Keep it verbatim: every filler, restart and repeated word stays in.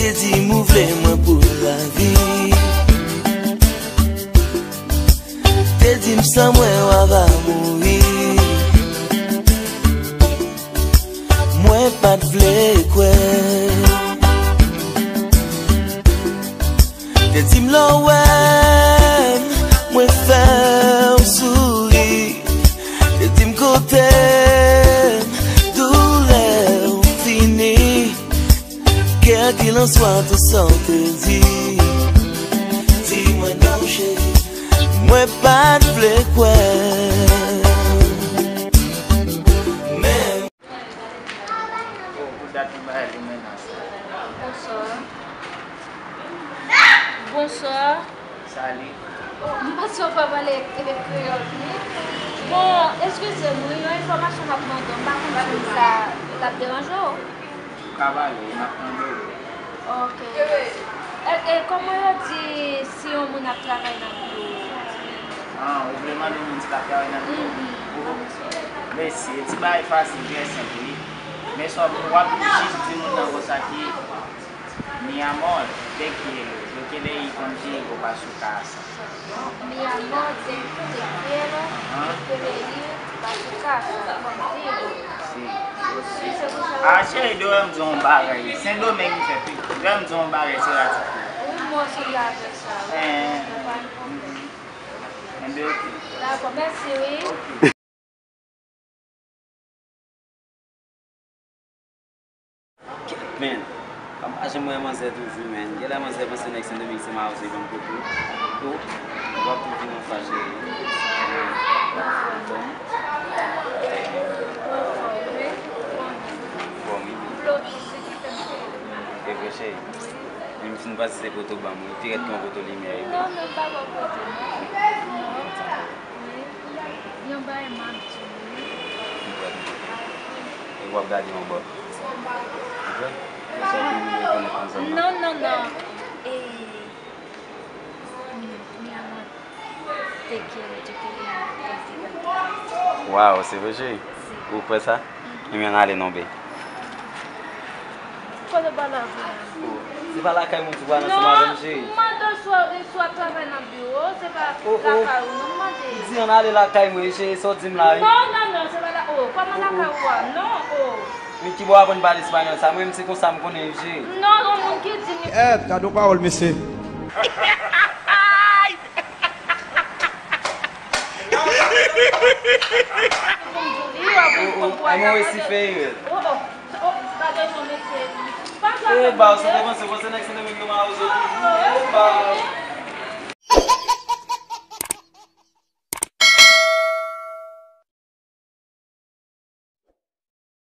Te di m ou vle mwen pou lavi. Te di m san mwen w ava mouri. Mwen pa t vle kwè. Te di m lè w wè m, mwen fè w souri. Te di m kote m, doulè w fini. Kèlkelanswa tou sa w te di, di mwen non cheri, mwen pa t vle kwè. Men. Oh, pou dat nou bay li menaj sa. Bonswa. Bonswa. Sali. M panse w pa pale, e, kreyòl byen. Bon, eskize m wi, yon enfòmasyon m ap mande w, m pa konn si sa l ap deranje w. Ou ka pale, m ap tande w. Ok. E, e kòman yo di si yon moun ap travay nan biwo? Ah, ou vle mande yon moun si l ap travay nan biwo? Mhm. Bon, mesye, ti bagay fasil, trè senp, wi. Men sa w ap jis di moun nan konsa ki Mi amor, te quiero, yo quiere ir contigo pa su casa. Mi amor, te, te quiero, yo quiere ir pa su casa contigo. Si. Si, se pou sa. Ah, cheri, dwe m di yon bagay. Sendomeng m fèt, wi. Dwe m di yon bagay, se la ti fi. Wi, mwen sanble avèk sa, wi. Eh. Enben, ok. Dakò, mèsi, wi. Ok. Kèt, men. Kòm pa janm wè manzè toujou, men. Genlè manzè panse nèg Sendomeng se mawozo li ban m kote. Oh, ou ap toujou nan fache. Bon. Bon, wi. E vre, cheri. Menm si nou pa si se kote w ban m, wi. Pi rèd ki yon kote limyè, wi. Non, non, m pa ba w kote, non. Non. Wi. Yon bagay m ap di w, wi. M prèt, m prèt. E w ap gade yon bò. Ou prèt? Sa w vle m rekonèt nou zanmi? Non, non, non. E, mi, mi amor, te quiero, yo quiere ir contigo. Waw, se vre, cheri? Si. Ou kwè sa? Mhm. Ebyen, ann ale non, bae. Kote w pale avè m? Oh, se pa lakay mwen ou pral ansanm avè m, cheri? Non, m mande w si w, si w ap travay nan biwo, se pa lakay ou non m mande. Di ann ale lakay mwen, cheri, sa w di m la, wi. Non, non, non, se pa la, oh, kòman lakay ou a? Non, oh. Men ki bò w aprann pale espanyòl sa? Mwen menm se konsa m konnen, wi, cheri. Non, yon moun ki di m. Eh, gade yon pawòl, mesye. Pou m di w li, w ap konprann. Oh, oh, e mwen resi fè erè. Oh, oh. Oh, pa bezwen mesye. Pa fè. Eh, ba, ou santi panse, panse nèg Sendomeng yo mawozo toujou. Eh, ba.